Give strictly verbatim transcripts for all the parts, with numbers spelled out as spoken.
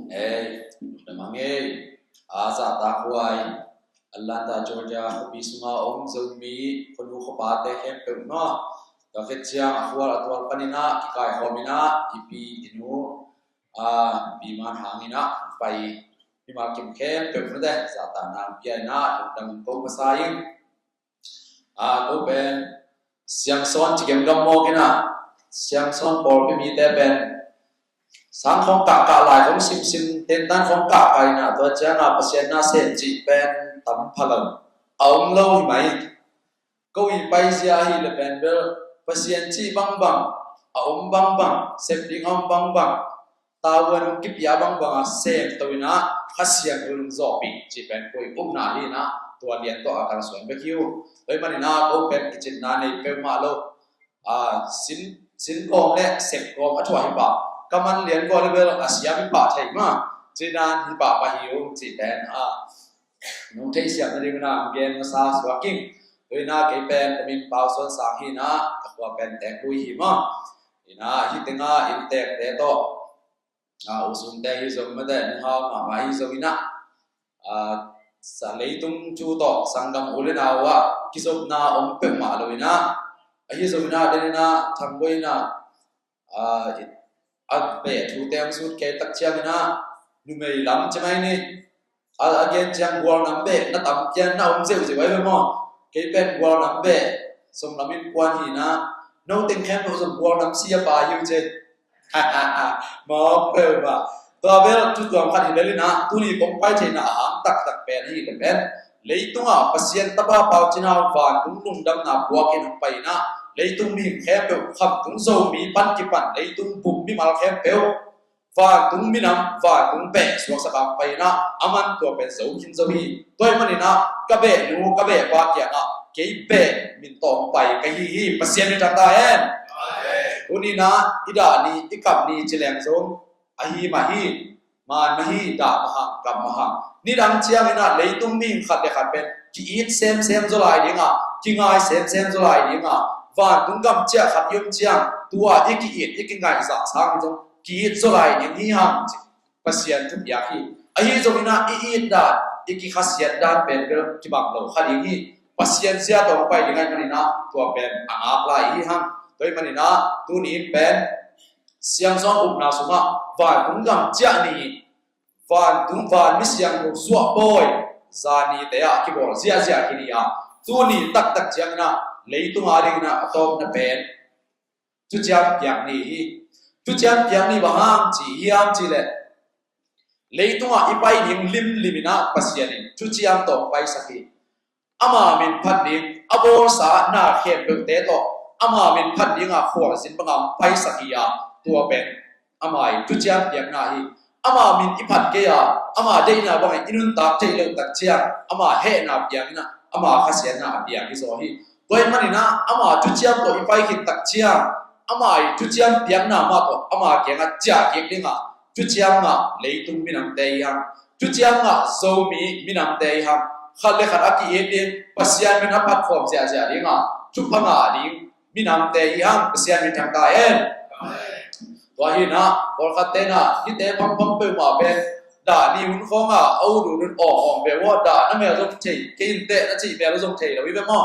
Hei, lungdam hang ei. A, zahtak huai Atlanta, Georgia khuapi sunga om Zomi khuanu khuapate khempeuh maw, tua khit ciang a khual a tual panin ah kikaikhawm in ah i pi i nu, a, pi man hangin ah pai mimal kim khempeuh mate zahtakna hong pia in ah lungdam ko masa ing. A, ko pen Siangsawn ci gemgam mawk in ah, Siangsawn pawlpi mite pen sang khawng kahkah lai khawng simsim, tentan khawng kahkah in ah, tua ciang ah Pasian na sem cih pen tam pha lo, a om lo hi mai. Ko i paizia ahih leh pen bel Pasian cih bangbang, a om bangbang, sep ding a om bangbang, tavuan hong kipia bangbang a sem to in ah Kha Siangtho in hong zawhpih cih pen ko i upna hi in ah, tua lian tawh a kalsuan bek hi uh. Tua ahih manin ah ko pen kicinna nei peuhmah lo. A, sin, sin kawm le sep kawm a thuah hi pah. Ka man lian kawm le bel a siam hi pah thei mah. Cih dan hi pah pah hi uh cih pen, a, nong theihsiam nading in ah gen masa suak ing. Tua in ah kei pen ka min Pau Suan Sang hi in ah, ka khua pen Teeklui hi maw. In ah hih teng ah innteekte tawh, a, u Sungte hi zong mate, nunghau mahmah hi zong in ah, a, sa leitung thu tawh sanggam u le nau ah kizopna om peuhmah lo in ah, ahi zong in ah den in ah Thang Boih in ah, a, a beh thute hong sut kei tak ciang in ah, numei lam ci mai ni. A, a gen ciang gual nam beh na tam pian na om zeuhzeuh ahi ve maw. Kei pen gual nam beh sawm lam in kuan hi in ah, no teng khempeuh zong gual nam sia pa hi uh ci. Mawk peuhmah. Tua bel thu tuam khat hi lel in ah, tuni kong pai theihna a hang taktak pen ahih leh pen leitungah Pasian Tapa Pau Cin Hau vantung lungdamna puak in hong pai in ah, leitung mihing khempeuh, khamtung Zomi pan kipan leitung bup mimal khempeuh, vantung minam, vantung beh suaksak a hong pai in ah, aman tua pen zo khin zo hi. Tua ahih manin ah ka beh nu, ka beh pa kiangah kei beh min tawh hong pai ka hi hi. Pasian min thang ta hen. Tuni in ah i dah ni, i kap ni ci leng zong ahi mah hi. Man mah hi, dah mah hang, kap mah hang. Nidang ciang in ah leitung mihing khat le khat pen ki-it semsem zaw lai ding a, kingai semsem zaw lai ding a, vantung gam ciah khat i om ciang tua i ki-it i kingaihzah sangin zong ki-it zaw lai ding hi hang ci. Pasian thupiak hi. Ahi zongin ah i it dan, i kikhasiat dan pen bel kibang lo kha ding hi. Pasian zia tawh hong pai ding ahih manin ah tua pen a ngak lai hi hang. Tua ahih manin ah tuni in pen Siangsawn upna sungah vantung gam ciah ni, vantung van mi siangtho suah bawi zanite ah kibawl ziahziah khin hi a, tuni taktak ciangin ah leitung adingin ah a tawpna pen thuciam piak ni hi. Thuciam piak ni bang hang ci hiam cih leh, leitungah i pai ding limlim in ah Pasian in thuciam tawh paisak hi. Ama min phat ding a bawlsa na khempeuhte tawh ama min phat ding a khualzin bangah paisak hi a, tua pen ama i thuciam piakna hi. Ama min i phat kei a, ama deihna bangin i nuntak theih loh tak ciang ama hehna piang in ah ama khasiatna a piang hi zaw hi. Tua ahih manin ah ama thuciam tawh i pai khit tak ciang ama i thuciam piakna mah tawh ama kiangah ciah kik ding a, thuciam ngah leitung minamte hi hang. Thuciam ngah Zomi minamte hi hang. Khat le khat a ki-it ding, Pasian min a phat khawm ziahziah ding a, thupha ngah ding minamte hi hang. Pasian min thang ta hen. Tua hi in ah pawlkhatte in ah hihte phampham peuhmah pen dah ni hun khawng a a ut ut in awng awng ve uh a, dah na mel zong thei, kei in teh na cih mel zong thei lo hi ve maw.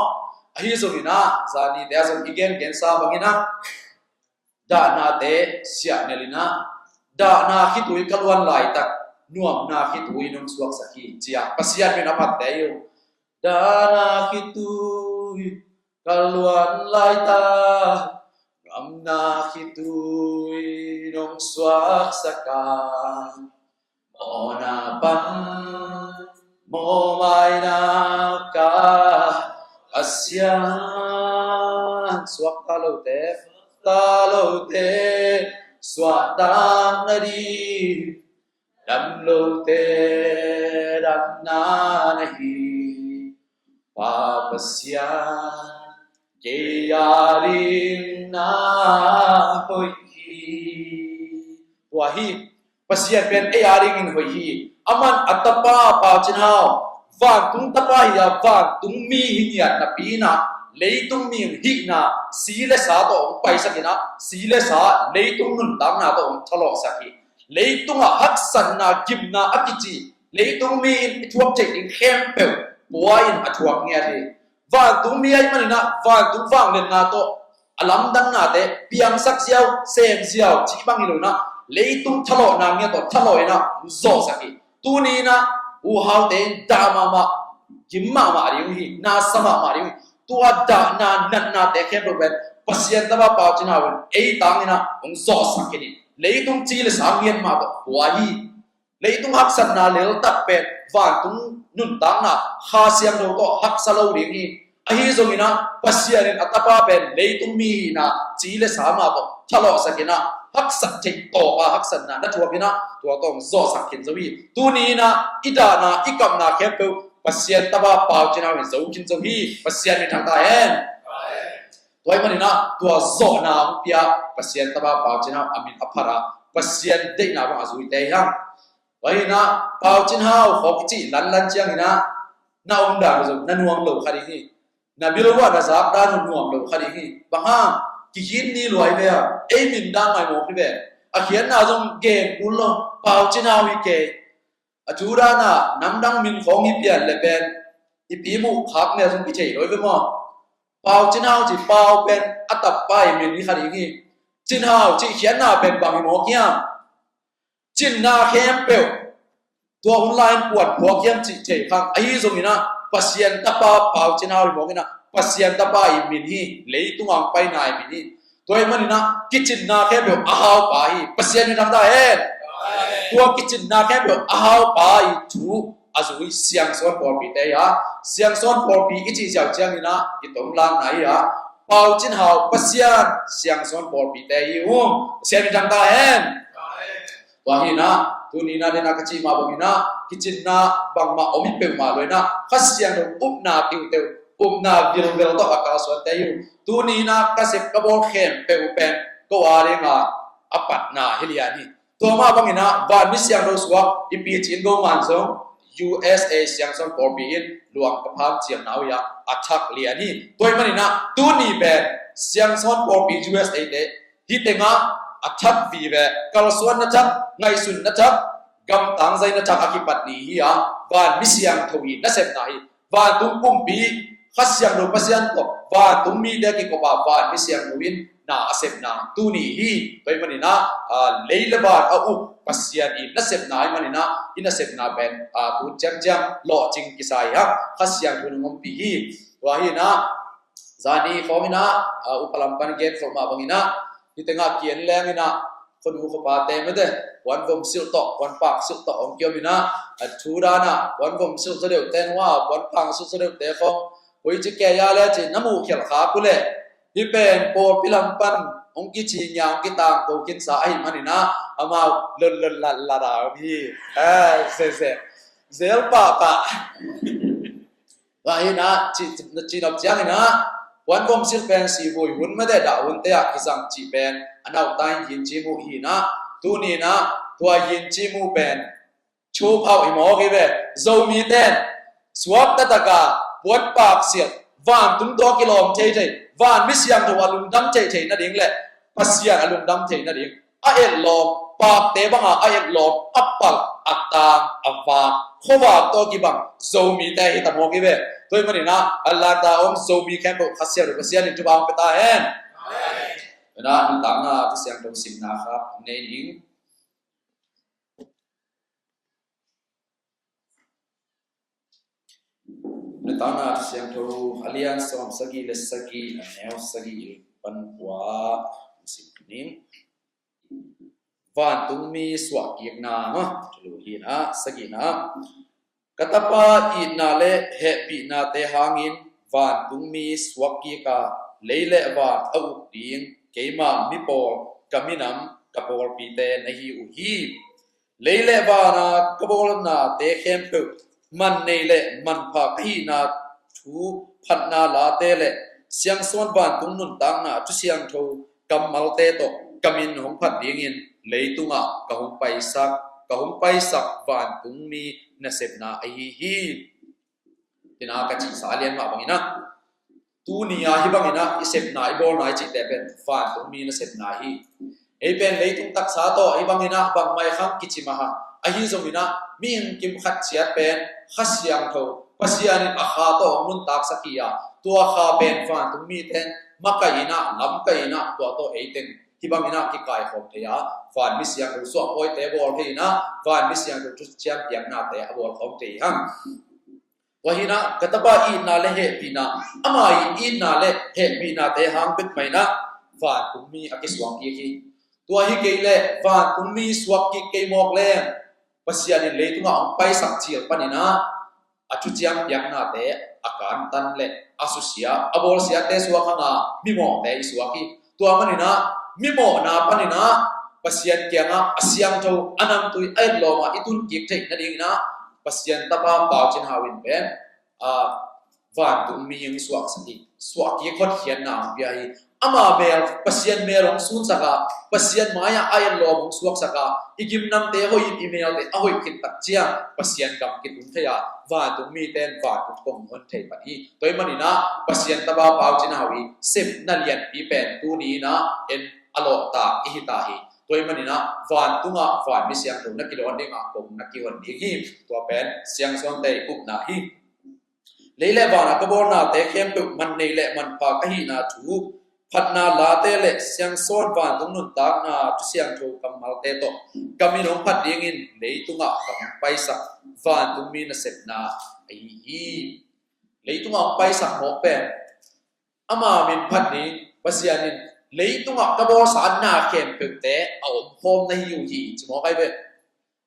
Ahi zongin ah zanite ah zong i gengensa bangin ah dahnate siahnel in ah, dahna khitui ka luan laitak nuamna khitui nong suaksak hi ci a, Pasian min a phatte hi uh. Dahna khitui ka luan laitak nuamna khitui nong suaksak a, mawhna pan mawhmaina ka Pasian, suakta lote, ta lote suahtak nading damlote damna na hi. Pa Pasian, kei a ding na hoih hi. Tua hi, Pasian pen ei a dingin hoih hi. Aman a tapa Pau Cin Hau, vantung tapa hi a, vantung mi hi ngiat napi in ah, leitung mi hihna si le sa tawh hong paisak in ah, si le sa leitung nuntakna tawh hong thalawhsak hi. Leitungah haksatna, gimna a kici, leitung mi in i thuak theih ding khempeuh pua in a thuak ngiat hi. Vantung mi ahih manin ah vantung vangliatna tawh a lamdangnate piangsak ziau, sem ziau cih bang hi lo in ah, leitung thalawhna ngiat tawh thalawh in ah hong zawhsak hi. Tuni in ah uhaute in dah mahmah, gim mahmah ding uh hi, na sa mahmah ding uh hi. Tua dahna natnate khempeuh pen Pasian tapa Pau Cin Hau in ei tang in ah hong zawhsak khin hi. Leitung ci le sa ngiat mah tawh pua hi. Leitung haksatna leltak pen vantung nuntakna, Kha Siangtho tawh haksa lo ding hi. Ahi zongin ah Pasian in a tapa pen leitung mi hihna ci le sa mah tawh thalawhsak in ah haksat theih tawpa haksatna na thuak in ah tua tawh hong zawhsak khin zo hi. Tuni in ah i dahna, i kapna khempeuh Pasian tapa Pau Cin Hau in zo khin zo hi. Pasian min thang ta hen. Tua ahih manin ah tua zawhna hong pia Pasian tapa Pau Cin Hau a min a phat a, Pasian deihna bang a zuite hi hang. Tua hi in ah Pau Cin Hau khawng i cih lanlan ciangin ah na om dan uh zong na nuam lo kha ding hi. Na bil uh a na zak dan uh nuam lo kha ding hi. Bang hang, kikhin ni lua hi ve a, ei min dan maimawk hi ve. A khiatna zong gen kul lo, Pau Cin Hau hi kei. A thu dan ah namdang min khawng hi pian le pen i pi muh khak mel zong i thei lo hi ve maw? Pau Cin Hau ci, Pau pen a tapa i min hi kha ding hi. Cin Hau cih khiatna pen bang hi mawk hiam? Cinna khempeuh tua hun lai-in kuan phuak hiam cih thei kha. Ahi zongin ah Pasian tapa Pau Cin Hau hi mawk in ah Pasian tapa i min hi. Leitung a hong paina i min hi. Tua ahih manin ah kicinna khempeuh a haupa hi. Pasian min thang ta hen. Tua kicinna khempeuh a haupa i thu a zui Siangsawn pawlpite hi a. Siangsawn pawlpi i cih ziau ciangin ah i tawm lakna hi a. Pau Cin Hau Pasian Siangsawn pawlpite hi ung. Pasian min thang ta hen. Tua hi in ah tuni in ah den a ka cih mah bangin ah kicinna bangmah om hi peuhmah lo in ah Kha Siangtho upna tiuteu, upna vilvel tawh a kalsuante hi ung. Tuni in ah ka sep ka bawl khempeuh pen ko a ding a a patna hi lian hi. Tua mah bangin ah vanmi siangtho suak i Pi Cin Go Man zong U S A Siangsawn pawlpi in luang ka pham ciamna uh hi a, a thak lian hi. Tua ahih manin ah tuni pen Siangsawn pawlpi U S A te hih tengah a thak vive, kalsuanna thak, ngaihsunna thak, gamtang zaina thak a kipat ni hi a, vanmi siangtho i nasepna hi. Vantung kumpi Kha Siangtho Pasian tawh vantung mite kikop a vanmi siangtho in na a sepna tuni hi. Tua ahih manin ah, ah, lei le van a uk Pasian i nasepna ahih manin ah i nasepna pen, ah, tu ciangciang lawhcing kisai hang Kha Siangtho in hong ompih hi. Tua hi in ah zani khawng in ah, ah, upa lam pan gen khawh mah bangin ah hih tengah kian leng in ah khuanu khuapate mete puan vom silh tawh, puan pak silh tawh hong kiom in ah, a thu dan ah puan vom silh zaw deuhte nuam a, puan pak silh zaw deuhte khawng hoih ci kei a le ci na muh khial kha uh leh hih pen pawlpi lam pan hong kici ngia hong kitangko khinsa ahih manin ah amau lon lon lat lat a om hi. Eh, se se zel pahpah. Tua hi in ah ci, na ci nop ciangin ah puan vom silh pen sivui hun mete dah hunte ah kizang cih pen a nauta in yin ci mu hi in ah tuni in ah tua yin ci mu pen thu phauh hi mawk hi ve. Zomite in suak taktak a puan pak silh, vantung tawh kilawm theithei, vanmi siangtho a lungdam theithei nading le Pasian a lungdam thei nading a etlawm, pakte banga a etlawm, a palh, a tang, a vak, khuavak tawh kibang Zomite hi ta mawk hi ve. Tua ahih manin ah Atlanta om Zomi khempeuh Kha Siangtho Pasian in thupha hong pia ta hen. Tua in ah nuntakna thu siangtho simna kha hong nei ning. Nuntakna thu siangtho a lian sawm sagih le sagih, a neu sagih pan kua hong sim ning. Vantungmi suahkikna, maw? Thulu hi in ah, sagihna. Ka tapa itna le hehpihnate hangin vantungmi suakkik a, lei le van a uk ding keima mipawl, ka minam, ka pawlpite na hi uh hi. Lei le vana ka bawlnate khempeuh, man nei le manpha ka hihna thu phatna late le siangsawn vantung nuntakna thu siangtho kammalte tawh ka min hong phat dingin leitungah ka hong paisak, ka hong paisak vantungmi nasepna ahi hi. Tina ka cihsa a lian mah bangin ah, tuni a hih bangin ah i sepna, i bawlna, i cihte pen vantungmi nasepna hi. Ei pen leitung taksa tawh hih bangin ah bangmah khang kici mah hang. Ahi zongin ah mihing kim khat ciat pen Kha Siangtho Pasian in a Kha tawh hong nuntaksak hi a, tua Kha pen vantung mite in makaih in ah, lamkaih in ah, tua tawh ei teng hih bangin ah kikaikhawm thei a, van mi siangtho suahpawite bawl thei in ah, van mi siangtho thuciam piaknate a bawl khawm thei hi hang. Tua hi in ah ka Tapa itna le hehpihna, ama itna le hehpihnate hang bek mah in ah vantung mi a kisuang kik hi. Tua hi kei leh vantung mi suak kik kei mawk leng Pasian in leitungah hong paisak cil panin ah a thuciam piaknate a kantan le a susia, a bawlsiate suak hang a, mimawhte i suak hi. Tua manin ah mimawhna panin ah Pasian kiangah a siangtho, a namtui, a etlawm a i tun kik theih nadingin ah Pasian Tapa Pau Cin Hau in pen a vantung mihing suaksak hi, suak kik hotkhiatna hong pia hi. Ama mel, Pasian mel hong sunsak a, Pasian mai-ah a etlawm hong suaksak a, i gimnamte hoih in i melte a hoih khit tak ciang Pasian gam kitung thei a, vantung mite in vantung kong hon thei pan hi. Tua ahih manin ah Pasian Tapa Pau Cin Hau i sepna lianpi pen tuni in ah en a lawhtak i hi ta hi. Tua ahih manin ah vantungah van mi siangtho na kidawn ding a, kong na kihon ding hi. Tua pen siangsawnte i upna hi. Lei le van a ka bawlnate khempeuh man nei le manpha ka hihna thu, phatna late le siangsawn vantung nuntakna thu siangtho kammalte tawh ka min hong phat dingin leitungah ka hong paisak vantung mi nasepna ahi hi. Leitungah hong paisak mawk pen ama min phat ni. Pasian in leitungah ka bawlsa na khempeuhte a omkhawm na hi uh hi, ci mawk ahi ve.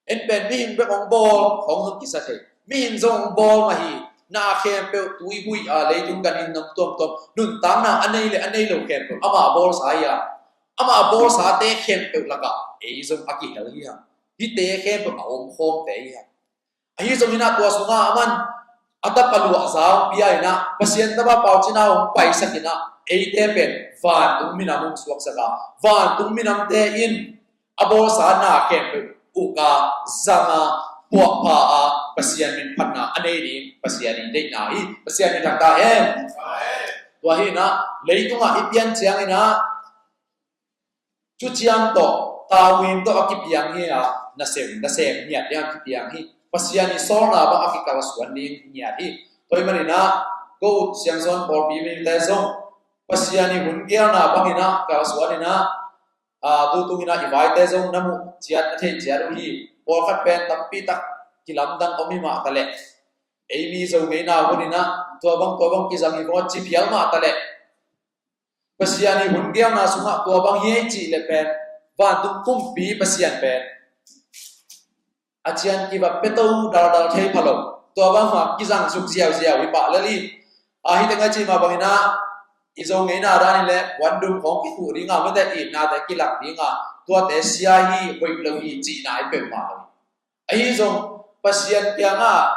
En pen mihing bek hong bawl hong hong kisa thei. Mihing zong hong bawl mah hi. Na khempeuh tui huih a, leitung ganhing nam tuamtuam, nuntakna a nei le a nei lo khempeuh ama bawlsa hi a, ama bawlsate khempeuh lakah ei zong a kihel hi hang. Hihte khempeuh a omkhawmte hi hang. Ahi zongin ah tua sungah aman a Tapa luahza hong pia in ah, Pasian Tapa Pau Cin Hau hong paisak in ah, eite pen vantung minam hong suaksak a, vantung minamte in a bawlsa na khempeuh uk a, zang a, puahpha a, Pasian min phatna a nei ding Pasian in deihna hi. Pasian min thang ta hen. Tua hi in ah leitungah i pian ciangin ah thuciam tawh, tavuan tawh a kipiang hi a, nasem, nasem ngiat ding a kipiang hi. Pasian i sawlna bang a kikalsuan ding ngiat hi. Tua ahih manin ah ko siangsawn pawlpi mite zong Pasian i hun gelna bangin ah kalsuan in ah, a, tutung in ah i vaite zong na muh ciat, na theih ciat uh hi. Pawlkhat pen tampi tak kilamdang om hi mah taleh, ei mi Zo ngeina hun in ah tua bang, tua bang kizang hi vaw ci phial mah taleh, Pasian i hun gelna sungah tua bang hi ei cih le pen, vantung kumpi Pasian pen a cian kiva peto daldal thei pha lo. Tua bang mah kizang suk ziauziau hi pah lel hi. A, hih teng a cih mah bangin ah i Zo ngeina dan in le puandum khawng kikhuh ding a, mate itnate kilak ding a, tuate sia hi, hoih lo hi cihna hi peuhmah lo. Ahi zong Pasian kiangah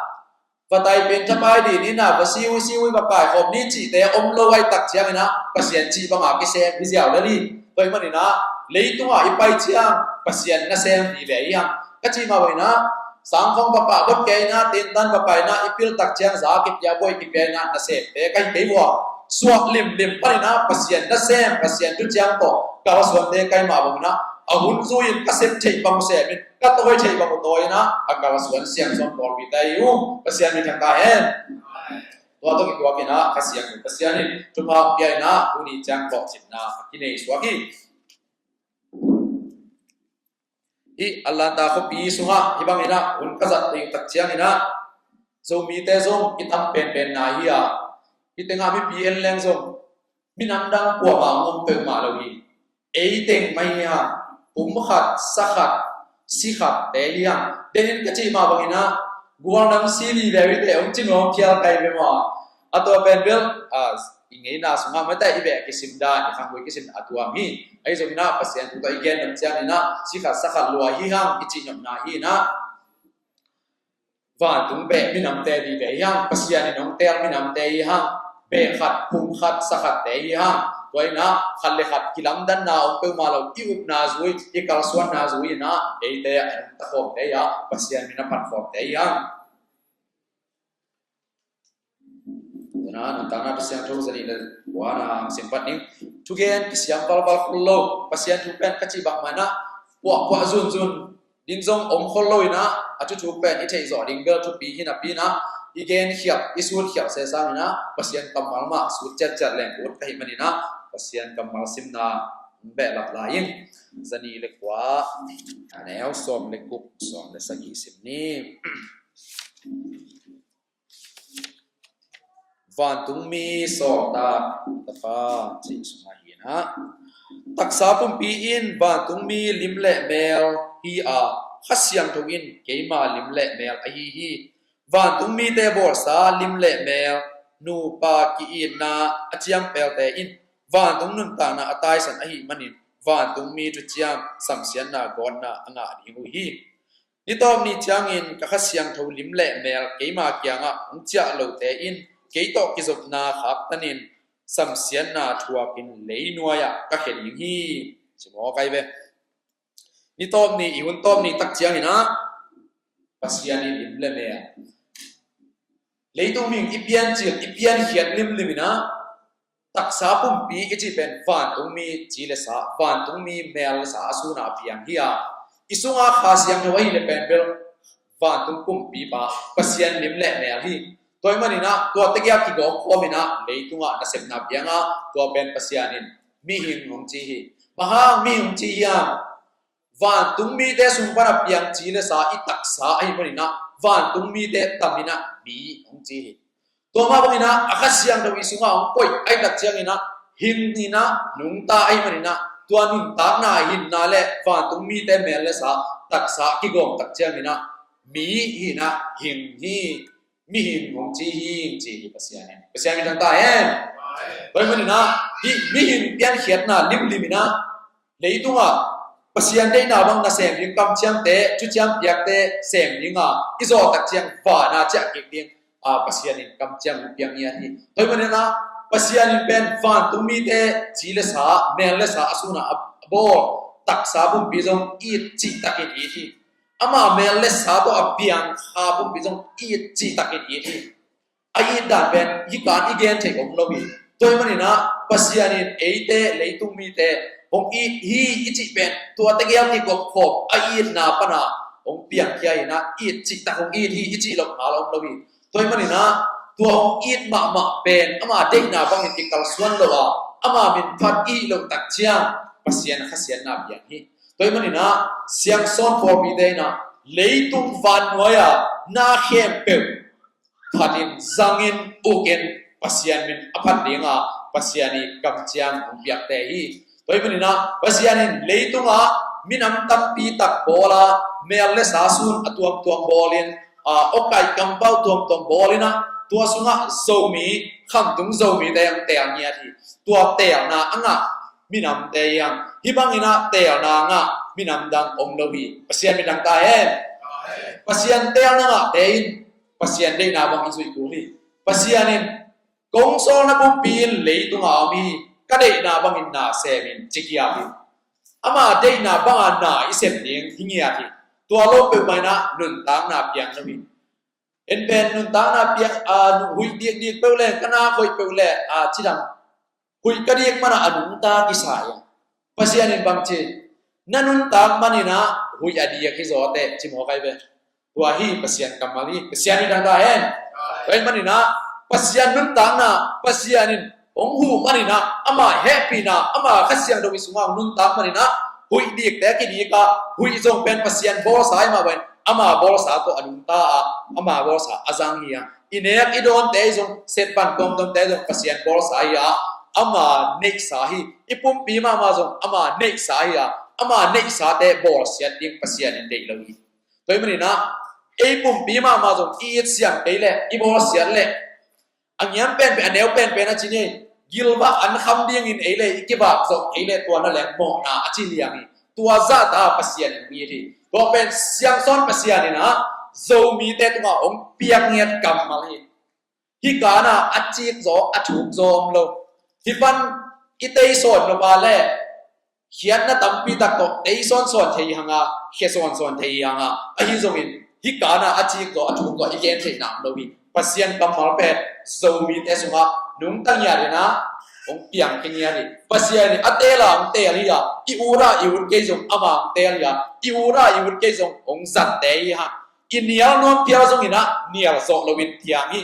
va tai pen thapai dih ni na, va siwi siwi va kaikhawm ni cihte om lo ahih tak ciangin ah Pasian cih banga kisem hi ziau lel hi. Tua ahih manin ah leitungah i pai ciang Pasian nasem vive hi hang. Ka cih mah bangin ah sangkhong va pah bot kei in ah, tintan va pai in ah, i pil tak ciang za kipia, buai kipia in ah nasemte ka hi kei vua. Suak limlim panin ah Pasian nasem, Pasian thuciam tawh kalsuante ka hi mah bangin ah, a hun zui-in ka sep theih bang uh semin, ka tawi theih bang uh tawi in ah, a kalsuan siangsawn pawlpite hi uh. Pasian min thang ta hen. Tua tawh kituakin ah Kha Siangtho Pasian in thupha pia in ah, tuni ciang lawhcinna a kinei suak hi. Hih Atlanta khuapi sungah hih bangin ah hun ka zat ding tak ciangin ah, Zomite zong i tam penpen nai hi a, hih tengah mipi en leng zong minam dang kuamah hong om peuhmah lo hi. Ei teng mah hi hang, pum khat, sa khat, si khatte hi hang. Denin ka cih mah bangin ah, gualnam si vive uh hite hong ci nuam phial kai ve maw. A tua pen bel, a, i ngeina sungah mate i beh kisim dan, i khanggui kisim a tuam hi. Ahi zongin ah Pasian thu tawh i gen nop ciangin ah, si khat sa khat lua hi hang i cih nopna hi in ah, vantung beh minamte vive hi hang, Pasian in hong teel minamte hi hang, beh khat, phung khat, sa khatte hi hang. Tua in ah khat le khat kilamdanna om peuhmah lo, i upna zui, i kalsuanna zui in ah eite a nungta khawmte hi a, Pasian min a phat khawmte hi hang. Na, nuntakna Pasian thu zanih le kuana hong sim pat ning. Thugen kisiam valval khol lo, Pasian thu pen ka cih bangmah inah puahpuah zunzun din zong om khol lo inah, a thuthuk pen i theih zawh ding bel thupi hi napi inah, i gen khiap, i sut khiap sesang inah, Pasian kammal mah sut ciatciat leng ut ka hih man inah, Pasian kammal simna hong behlap lai in. Zanih le kua, a neu sawm le guk, sawm le sagih sim ni. Vantungmi sawltak tapa cih sungah hi inah, taksa pumpi in vantungmi lim le mel hi a, Kha Siangtho in keima lim le mel ahi hi. Vantungmite bawlsa lim le mel, nupa ki-itna a ciangpelte in vantung nuntakna a taisan ahih manin vantungmi thuciam samsiatna gawtna a ngah ding uh hi. Nitawp ni ciangin ka Kha Siangtho lim le mel keima kiangah hong ciah lote in kei tawh kizopna khaktanin samsiatna thuakin leinuai-ah ka khia ding hi. Ci mawk ai ve. Nitawp ni, i hun tawp ni tak ciang inah Pasian in lim le mel, leitung mihing i piancil, i piankhiat limlim inah, taksa pumpi i cih pen vantungmi ci le sa, vantungmi mel le sa a suna a piang hi a, i sunga Kha Siangtho ahih le pen bel vantung pumpipa Pasian lim le mel hi. Tua ahih man inah tua tegel kigawm khawm inah leitungah nasepna piang a, tua pen Pasian in mihing hong ci hi. Bang hang mihing hong ci hiam? Vantungmite sung pana piang ci le sa i taksa ahih man inah vantungmite tam inah mi hong ci hi. Tua mah bang inah a Kha Siangtho i sungah hong koih ahih tak ciang inah hing inah nungta ahih man inah tua nuntakna hinna le vantungmite mel le sa taksa kigawm tak ciang inah mi hi inah hing hi. Mihing hong ci hi, ci hi Pasian in. Pasian in thangta hen. Tua ahih man inah hih mihing piankhiatna limlim inah leitungah Pasian deihna bang nasem ding kamciamte, thuciam piakte sem ding a, i zawh tak ciang vana ciah kik ding a, Pasian in kamciam hong piang ngiat hi. Tua ahih man inah Pasian in pen vantungmite ci le sa, mel le sa a suna a bawl taksa pumpi zong it cihtakin it hi. Ama mel le sa tawh a piang kha pumpi zong it cihtakin it hi. A it dan pen hih kan i gen thei om lo hi. Tua ahih man inah Pasian in eite leitung mite hong it hi i cih pen tua tegel kigawm khawm a itna pana hong piangkhia inah it cihtak hong it hi i cih loh ngal om lo hi. Tua ahih man inah tua hong it mahmah pen ama deihna bangin i kalsuan lo a, ama min phat i hih loh tak ciang Pasian khasiatna piang hi. Tua ahih man inah siangsawn pawlpite inah leitung vannuai-a na khempeuh phatin zangin ukin Pasian min a phat dinga Pasian i kamciam hong piakte hi. Tua ahih man inah Pasian in leitungah minam tampi tak bawla mel le sa sun a tuamtuam bawlin, a, awkaih kampau tuamtuam bawl inah tua sungah Zomi, khamtung Zomite hong teel ngiat hi. Tua teelna a ngah minamte hiang hih bang inah teelna ngah minam dang om lo hi. Pasian min thangta hen. Pasian teelna ngahte in Pasian deihna bang i zuih kul hi. Pasian in kong sawlna pumpi in leitungah om hi, ka deihna bangin na sem in ci ngiat hi. Ama deihna banga na i sem ding hi ngiat hi. Tua lo peuhmah inah nuntakna piang lo hi. En pen nuntakna piang, a, huih dikdik peuh le, ka na hoih peuh le, a, cidam huih ka dik mana a nungta kisa hi. Pasian in bang ci, na nuntak man inah huih a dik hi zaw teh, ci mawk ai ve. Tua hi Pasian kammal hi. Pasian in thangta hen. Tua ahih man inah Pasian nuntakna, Pasian in hong huh man inah ama hehpihna, ama Kha Siangtho i sungah hong nuntak man inah huih dikte kidik a, huih zong pen Pasian bawlsa ahih mah bangin ama bawlsa tawh a nungta a, ama bawlsa a zang hi a, i nek i dawnte zong, setpan tuamtuamte zong Pasian bawlsa hi a, ama neihsa hi. I pumpi mahmah zong ama neihsa hi a, ama neihsate bawlsiat ding Pasian in deih lo hi. Tua ahih man inah ei pumpi mahmah zong i itsiam kei leh, i bawlsiat leh, a ngiam penpen, a neu penpen a ci ni, gilvah an kham dingin ei le i kivak zawh kei leh tua na leng mawhna a ci liang hi. Tua zahta Pasian in it hi. Tua pen siangsawn Pasian inah Zomite tungah hong piak ngiat kammal hi. Hih kana a cikzaw a thukzaw om lo. Hih pan i teisawn nop a le khiatna tampi tak tawh teisawnsawn thei hanga, khiasawnsawn thei hanga, ahi zongin hih kana a cikzaw a thukzaw i gen theihna om lo hi. Pasian kammal pen Zomite sungah nungta ngiat in ah hong piang khe ngiat hi. Pasian in a teel a hong teel hi a, i ut a i ut kei zong ama hong teel hi a, i ut a i ut kei zong hong zante hi a. I nial nuam phial zongin ah nial zawh loin piang hi.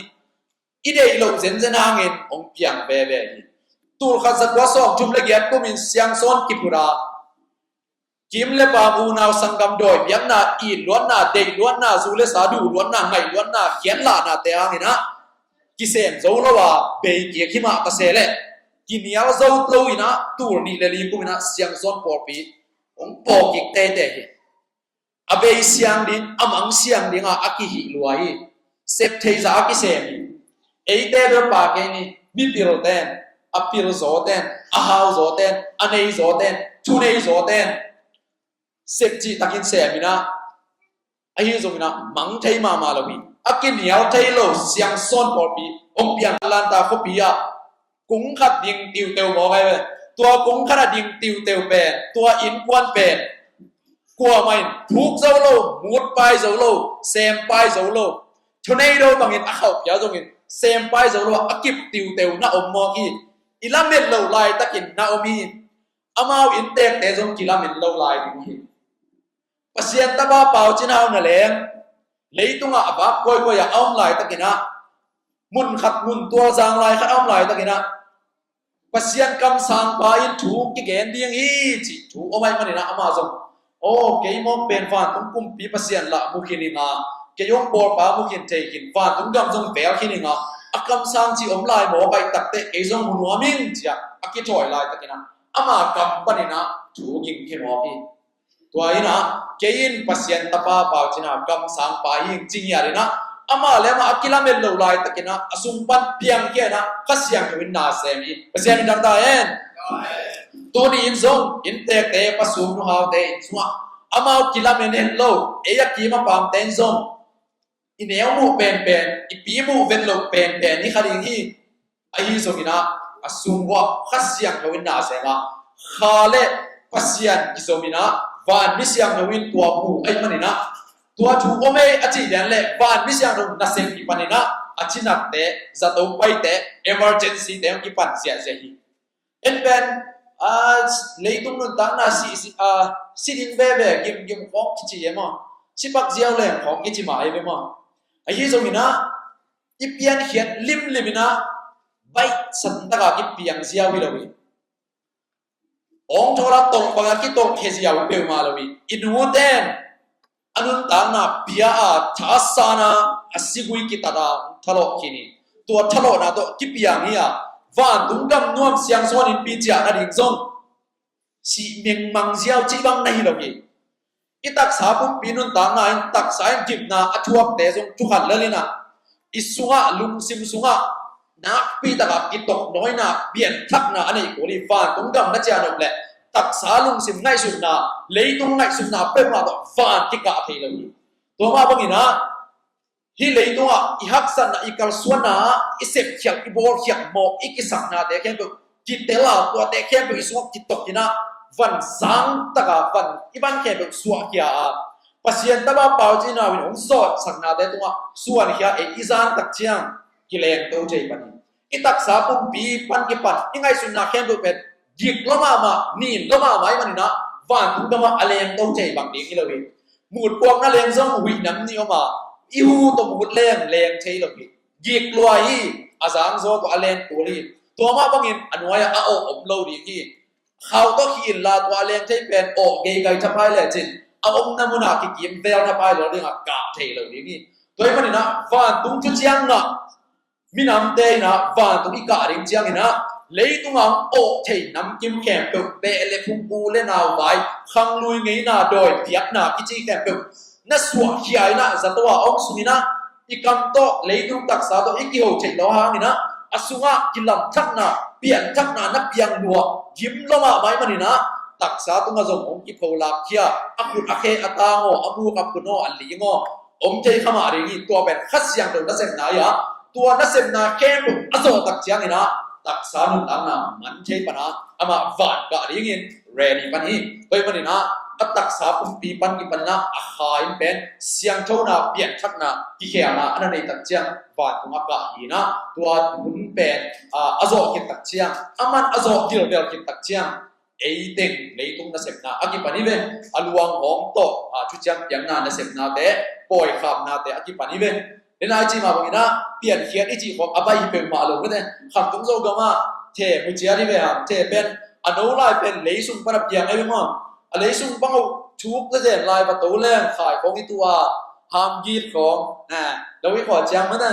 I deih loh zenzen hangin hong piang veve hi. Tulkhat zakua sawmthum le giat kumin Siangsawn kiphut a, kim le paam, unau sanggam, dawi biakna, it luatna, deih luatna, zu le sa duh luatna, ngaih luatna, khiat lahnate hangin ah kisem zo lo a bei kik hi mah ta se leh, kinial zo lo in ah tul nih le li kum in ah Siangsawn pawlpi hong pawh kik teitei hi. A bei siang ding, a mang siang ding a a kihih lua hi. Sep theih zah a kisem hi. Eite bel pah kei ni, mipil ten, a pil zaw ten, a hau zaw ten, a nei zaw ten, thu nei zaw ten, sep cih takin sem in ah, ahi zongin ah mang thei mahmah lo hi. A kinial thei lo Siangsawn pawlpi hong piang Atlanta khuapi ah kung khat ding tiuteu mawk ahi ve. Tua kung khat a ding tiuteu pen, tua innkuan pen kuamah in phuk zo lo, mut pai zo lo, sem pai zo lo. Tornado bangin a khauh phial zongin sem pai zo lo a, a kip tiuteu na om mawk hi. I lamet loh laitakin na om hi. Amau inntekte zong kilamen lo lai ding hi. Pasian tapa Pau Cin Hau na leng leitungah a vak kawikawi ah a om laitakin ah, mun khat mun tualzang lai khat a om laitakin ah, Pasian kamsangpa in thu kigen ding hi cih thu om ahih manin ah amah zong, aw, kei mawk pen vantung kumpi Pasian lah mu khin ing a, kei hong bawlpa mu khin thei khin, vantung gam zong vel khin ing a, a kamsang cih om lai mawk ahih takteh kei zong mu nuam ing, ci-a a kithawi laitakin ah ama kam panin ah thu ging khe mawk hi. Tua in ah, kei in Pasian tapa Pau Cin Hau kamsangpa hi ing ci ngiat in ah, amah le amah a kilamen lo laitakin ah, a sung pan piang khia in ah, Kha Siangtho in na sem hi. Pasian in thangta hen. Tuni in zong inntekte, Pa Sum, Nu Haute in zong ah, amau kilamen het lo, ei a kim a paamte in zong i neu muh penpen, i pi muh vet loh penpen hi kha ding hi. Ahi zongin ah, a sung uah Kha Siangtho in na sem a, Kha le Pasian kizom in ah, vanmi siangtho in tua mu ahih manin ah, tua thu om ei a cih lian leh vanmi siangtho nasem kipanin ah, a cinatte, zato paite, emergency te hong kipan ziahziah hi. En pen, a, leitung nuntakna si, si, a, si ding veve, gimgim khawng kici e maw, sipak ziau leng khawng kici mah e ve maw. Ahi zongin ah, i piankhiat limlim in ah, baihsan taka kipiang ziau hi lo hi. Awngthawl a tawh banga kitawh khia ziau peuhmah lo hi. I nuten a nuntakna pia a, thasan a, a sigui kitat a, thalawh khin hi. Tua thalawhna tawh kipiang hi a, vantung gam nuam Siangsawn Innpi ciah nading zong sih mengmang ziau cih bang na hi lo hi. I taksa pumpi nuntakna in, taksa in gimna a thuakte zong thukhat lel in ah, i sungah, lungsim sungah nakpi takah kitoknawina, pianthakna a neih kul hi. Vantung gam na ciah nop leh taksa lungsim ngaihsutna, leitung ngaihsutna peuhmah tawh van kikah thei lo hi. Tua mah bangin ah, hih leitungah i haksatna, i kalsuanna, i sepkhialh, i bawlkhialh, mawh i kisaknate khempeuh kitel a, tuate khempeuh i sungah kitok in ah, van zang taka van, i van khempeuh suahkhia a, Pasian tapa Pau Cin Hau in hong zawhsaknate tungah suankhia, ei i zan tak ciang kilengto thei pan hi. I taksa pumpi pan kipan i ngaihsutna khempeuh pen gik lua mahmah, nin lua mahmah ahih manin ah, vantung gamah a lengto thei bang ding hi lo hi. Mutpuakna leng zong huih nam nih om a, i hu tawh mut leng leng thei lo hi. Gik lua hi, a zangzaw tawh a leng kul hi. Tua mah bangin a nuai-ah a awh om lo ding hi. Khau tawh khi inla tua a leng thei pen awh geigai thapai lecin, a omna munah kikim vel thapai lo dingah kah thei lo ding hi. Tua ahih manin ah, vantung thuciam ngah minamte in ah, vantung i kah ding ciangin ah, leitungah hong awh thei namkim khempeuh, beh le phung, u le nau vai, khanglui ngeina, dawi biakna kici khempeuh na suahkhia in ah, zato a om sungin ah, i kam tawh leitung taksa tawh i kiho theih loh hangin ah, a sungah kilamthakna, pianthakna na piang lua, gim lua mahmah ahih manin ah, taksa tungah zong hong kipholak khia, a khut a khe, a tang aw, a muk a phun aw, a ling aw, om thei kha mah ding hi. Tua pen Kha Siangtho nasepna hi a, tua nasepna khempeuh a zawh tak ciangin ah, taksa nuntakna man thei pan a, amah van kah dingin ready pan hi. Tua ahih manin ah, a taksa pumpi pan kipanin ah a kha in pen siangthona, pianthakna, kikhelna a na neih tak ciang vantung a kah hi in ah, tua hun pen a, a zawh khit tak ciang, aman a zawh dilbel khit tak ciang, eiteng leitung nasepna a kipan hi ve. A luanghawng tawh a, thuciam piakna nasepnate, pawikhapnate a kipan hi ve. Nidang i cih mah bangin ah piankhiat i cih khawng a baih hi peuhmah lo mete. Khamtung Zogam ah the mu ciat hi ve hang. The pen a no lai pen lei sung pan a piang ahi ve maw. A lei sung bang uh thuk zezen lai va to leng khai khawng i tu a, hamgit khawng, na, lo i khua ciang mete.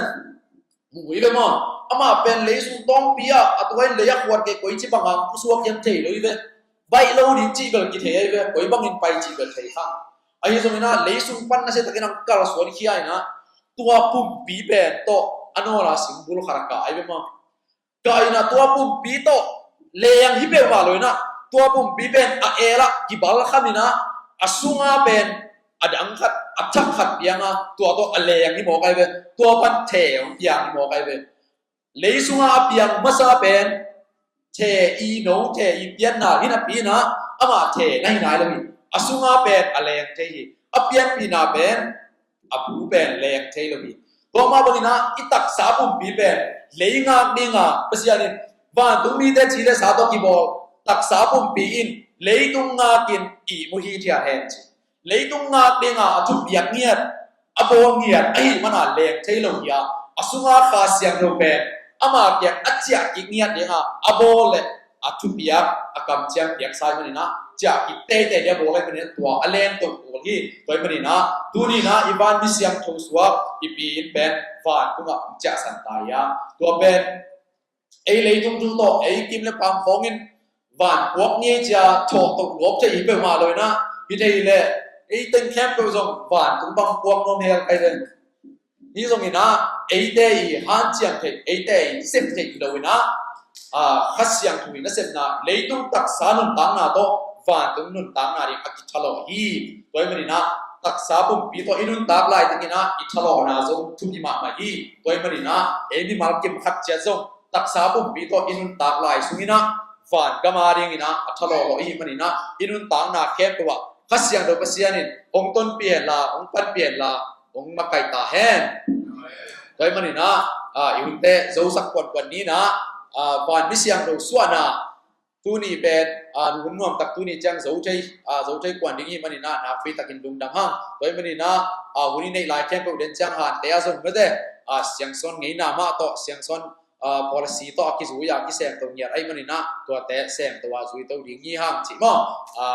Mu hi ve maw. Amah pen lei sung tawngpi ah a tua in lei a khuat kei koici bang hang pusuak hiam thei lo hi ve. Baih lo ding cih bel kithei ahi ve, koi bangin pai cih bel thei kha. Ahi zongin ah lei sung pan nasia takin hong kalsuan khia in ah, tua pumpi pen tawh a nawl a singbul khat a kah ahi ve maw. Kah in ah tua pumpi tawh leng hi peuhmah lo in ah, tua pumpi pen a el ah kibalkham in ah, a sunga pen a dang khat, a thak khat piang a, tua tawh a leng hi mawk ahi ve. Tua pan the hong piang hi mawk ahi ve. Lei sunga a piang masa pen the i no, the i pianna hi napi in ah, amah the na hi nai lo hi. A sunga pen a leng thei hi. A pianpihna pen a bu pen leng thei lo hi. Tua mah bangin ah i taksa pumpi pen lei ngak dinga Pasian in, vantung mite thi le sa tawh kibawl taksa pumpi in leitung ngakin ihmu hithiat hen ci. Leitung ngak dinga a thupiak ngiat, a bawl ngiat ahih mana leng thei lo hi a, a sunga Kha Siangtho pen ama kiang a ciah kik ngiat dinga a bawl le a thupiak a kamciam piaksa ahih manin ah, ciah kik teitei dia bawl ahih manin ah, tua a leng to kul hi. Tua ahih manin ah tuni in ah i van mi siangtho suak i pi in pen vantungah hong ciahsan ta hi a, tua pen ei leitung thu tawh ei kim le pam khawngin van puak ngei cia thawh to luak thei hi peuhmah lo in ah, hi thei le ei teng khempeuh zong vantung bang puak nuam hel kai ven. Hi zongin ah eite i hanciam theih, eite i sem theih lo in ah, a, Kha Siangtho in a sepna leitung taksa nuntakna tawh vantung nuntakna ding a kithalawh hi. Tua ahih manin ah taksa pumpi tawh i nuntak lai tengin ah i thalawhna zong thupi mahmah hi. Tua ahih manin ah ei mimal kim khat ciat zong taksa pumpi tawh i nuntak lai sungin ah van gam a dingin ah a thalawh lawh i hih manin ah i nuntakna khempeuh ah Kha Siangtho Pasian in hong tonpih hen la, hong panpih hen la, hong makaih ta hen. Tua ahih manin ah, a, i hunte zosak kuankuan ni in ah, a, van mi siangtho suahna tuni pen, a, hun nuamtak tuni ciang zo thei, a, zo thei kuan ding i hih manin ah nakpi takin lungdam hang. Tua ahih manin ah, a, hun i neih lai khempeuh den ciang hante a zong mete, a, siangsawn ngeina mah tawh, siangsawn, a, policy tawh a kizui a kisemto ngiat ahih manin ah tuate semto a zuito ding hi hang cih maw. A,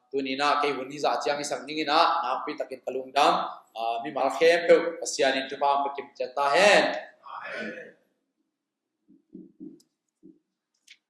tuni in ah kei hun i zah ciang i sak dingin ah nakpi takin ka lungdam. A, mimal khempeuh Pasian in thupha hong pia kim ciat ta hen. Amen.